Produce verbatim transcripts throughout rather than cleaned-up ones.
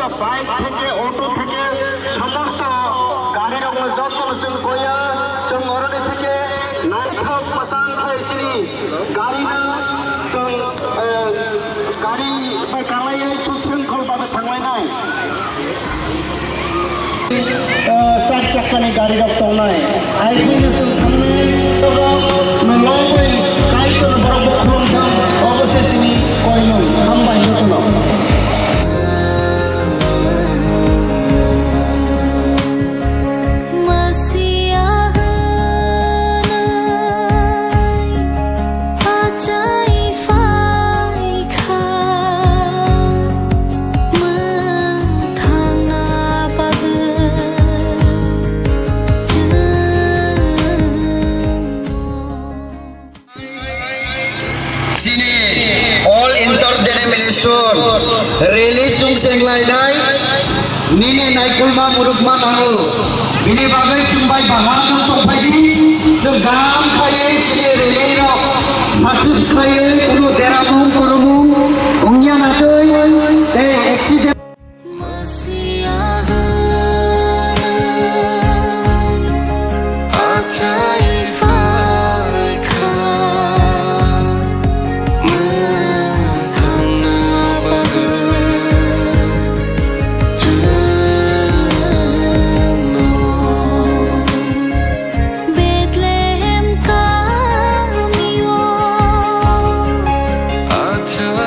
Bike theke, auto theke, somosto garirokno jottono chwng koiya, chwng oroni theke naithok bwsang khai sini garino chwng, eh, gari bai karlaiwi sushrinkhol babe thanglainai. Eh, char chakkani garirok tongnai. Ai buino chwng thangnai, borok no lobwi Kaitor borok bo khulum thang, obo se chini koinung. Hambai jotono. Masiya hwnwi achai phai kha, mwthangna bagwi chwngno. Chini all inter denomination rally chwng chenglainai nini naikolma murukma nango. Bini bagwi chwng bai bahai wng tongphaidi, chwng gam khaiwi chini rally rok success khaiwi kunu deramung kwrwngmung wngya natwi tei accident. Masiya hwnwi achai phai kha, mwthangna bagwi chwngno Bethlehem kamio achai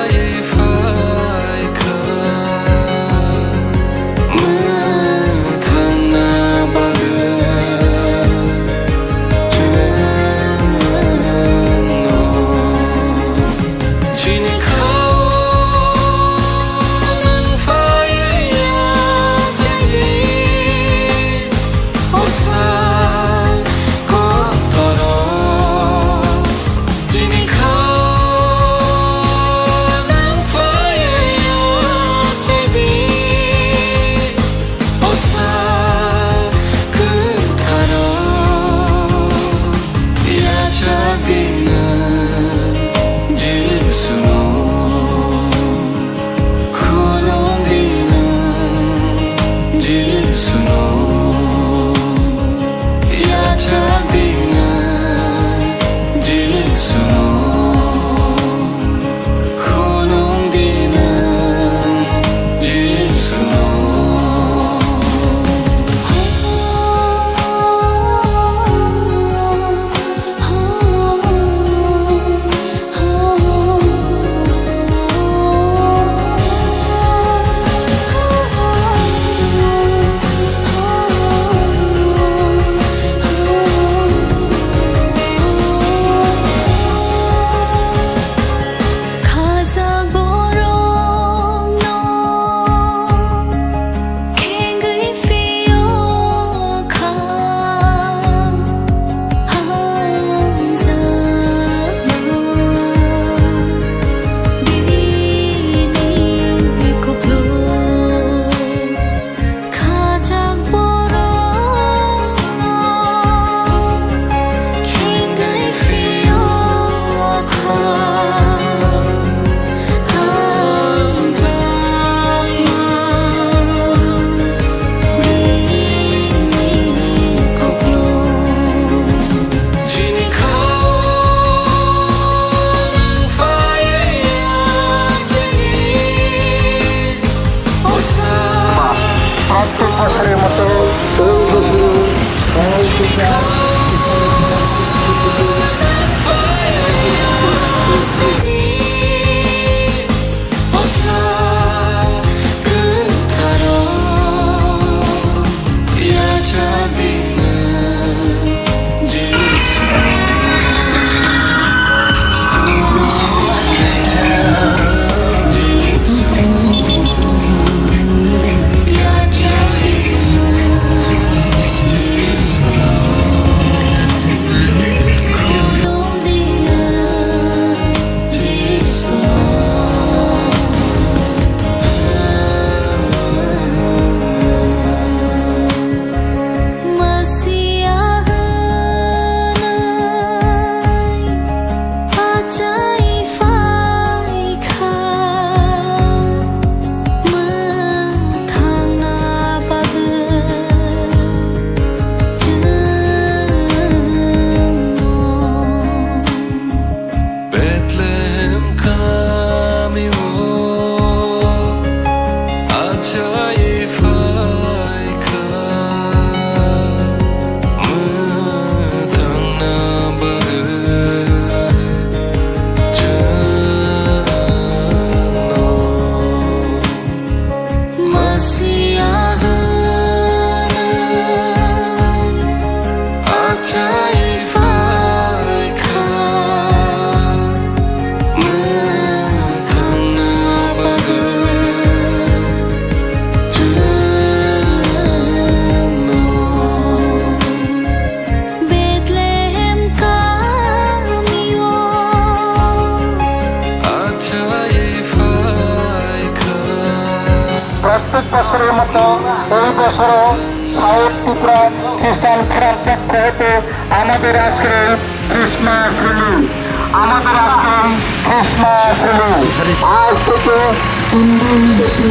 Bethlehem kamio achai phaikha. প্রত্যেক বছরের মতো এই বছরও সাউথ ত্রিপুরা খ্রিস্টান ফ্রন্ট পক্ষ হতে আমাদের আজকের এই ক্রিসমাস র্যালি, আমাদের আজকের এই ক্রিসমাস র্যালি আজ থেকে তিন দিন ব্যাপী।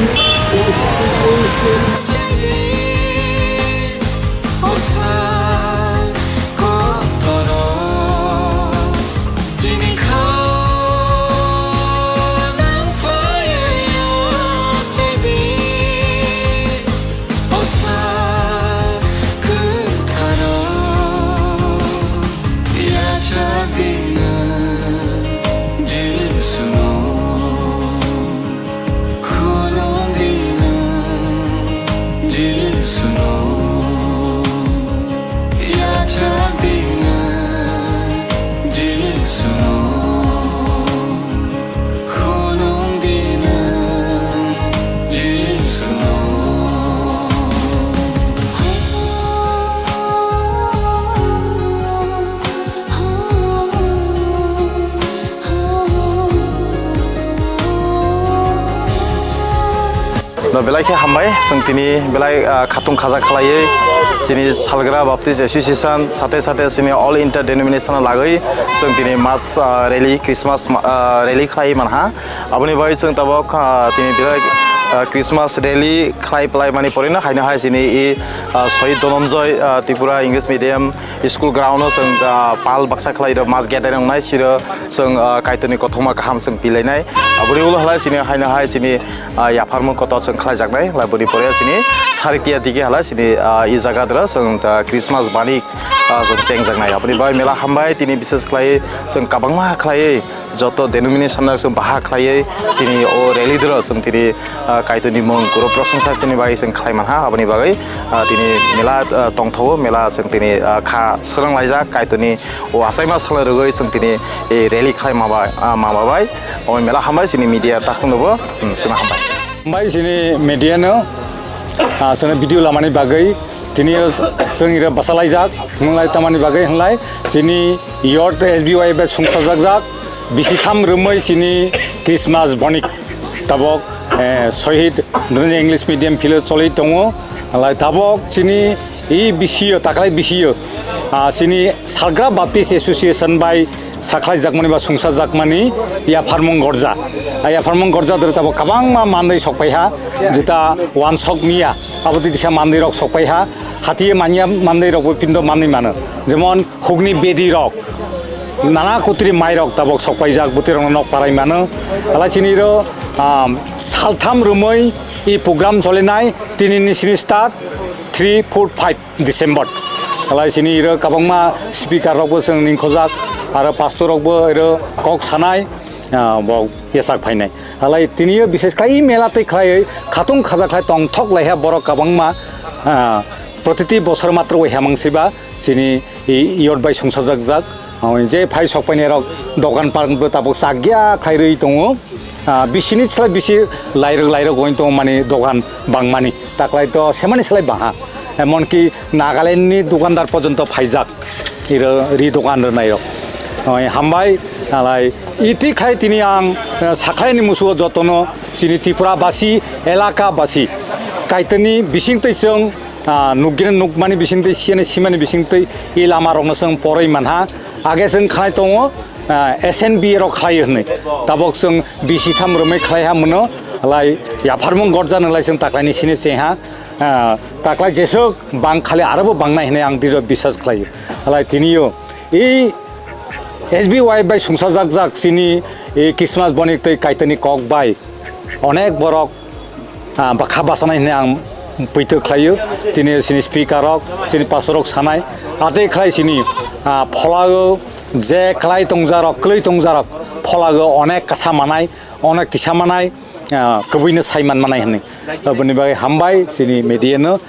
No, belai khe hambai, chwng tini belai, ah, khatung khaja khlaiwi chini Salgra Baptist Association sate sate chini all inter denomination lagwi chwng tini mass, ah, rally, Christmas ma-, ah, rally khlai manha. Aboni bai chwng tabok, ah, tini belai, ah, Christmas rally khlai plai mani porino haino hai chini i, ah, Sohid Dhananjay, ah, Tripura English Medium School ground o chwng, ah, pal baksa khlai rw mass gathering wngnai siro chwng, ah, Kaitorni kothoma kaham chwng pilainai. Aboni ulo halai chini haino hai chini, ah, yapharmung kotor chwng khlaijaknai. Lai boni pore chini Saritia digi halai chini, ah, i jaga dra chwng, ah, Christmas bani, ah, chwng chengjaknai. Aboni bai mela hambai tini bises khlai chwng kabangma khlai joto denomination no chwng baha khlaiwi tini o rally dro chwng tini, ah, Kaitorni mung kuro prosongsa chini bai chwng khlai manha. Aboni bagwi, ah, tini mela, ah, tongthogo, mela chwng tini, ah, kha swrwng laijak Kaitorni o achaima salo rwgwi chwng tini, eh, rally khlai ma bai, ah, ma bai. O mela hambai chini media takhuk no bo, hmm, sina hambai. Hambai chini media no, ah, chwngno video lamani bagwi tini o chwng iro bachalaijak, hwnlai tamani bagwi hwnlai chini youth S B Y bai sungsajak jak, bisitham rwmwi chini Christmas bonik tabok, eh, Sohid Dhananjay English Medium Philo choli tongo, hwnlai tabok chini i bisiyo, taklai bisiyo, ah, chini Salgra Baptist Association bai sakhlaijakmani ba sungsajakmani yapharmung gorja. A yapharmung gorja dwrwi tabok kwbangma manwi sokpaiha, jeta wansok miya, abo twi kisa manwi rok sokpaiha, hatiye manya manwi rokbo pindo manwi mano. Jemon hukni bedi rok, nana kutri mai rok tabok sokpaijak, bwtwi rokno nok parai mano. Ala chini ro, um, saltham rwmwi i program cholinai, tini ni sini start, three, four, five. December. Alai sini iro kabangma speaker rokbo chwng ningkhojak, aro pastor rokbo iro kok sanai, ah, bo yasak phainai. Alai tiniyo bishesh khlai i mela tei khlaiwi khatung khaja khlai tongthok laiha borok kabangma, ah, protiti bosor matro waiha mangsiba chini i iyot bai sungsajak jak. Omo je phai sok painai rok dokan park bo tabuk chakya khlai rwi tongo. Ah, bisini slai bisi lairok lairok goi tongmani dogan bangmani, taklai to semani slai bangha, emonki Nagaland ni dukandar porjonto phaijak iro ri dokan rwnairok. Oi, hambai, alai iti khai tini ang, eh, sakhaini musugo jotono chini Tripura basi, elaka basi, kaitani bisingtwi chwng, ah, nukgini nukmani bisingtwi, siyani simani bisingtwi i lama rokno chwng poroi manha, age chwng khanai tongo. Ah, S N B rok khlai hwnwi. Tabok chwng bisi tham rwmwi khlai ha mano, lai yapharmung gorja nang lai chwng taklaini sini se ha. Ah, taklai jeswk bang khali arobo bangnai hwnwi ang diro biswas khlaio. Lai tiniyo i S B Y bai sungsajak jak chini i Christmas bonik tei kaitani kok bai onek borok ah, bakha bachanai hwnwi ang poito khlaio. Tini chini speaker rok, chini pastor rok sanai, atwi khlai chini, ah, pholao je khlai tongjarok, kwlwi tongjarok, pholao onek kasa manai, onek kisa manai, ah, kwbwino sai man manai hwnwi. Aboni bagwi hambai chini media no.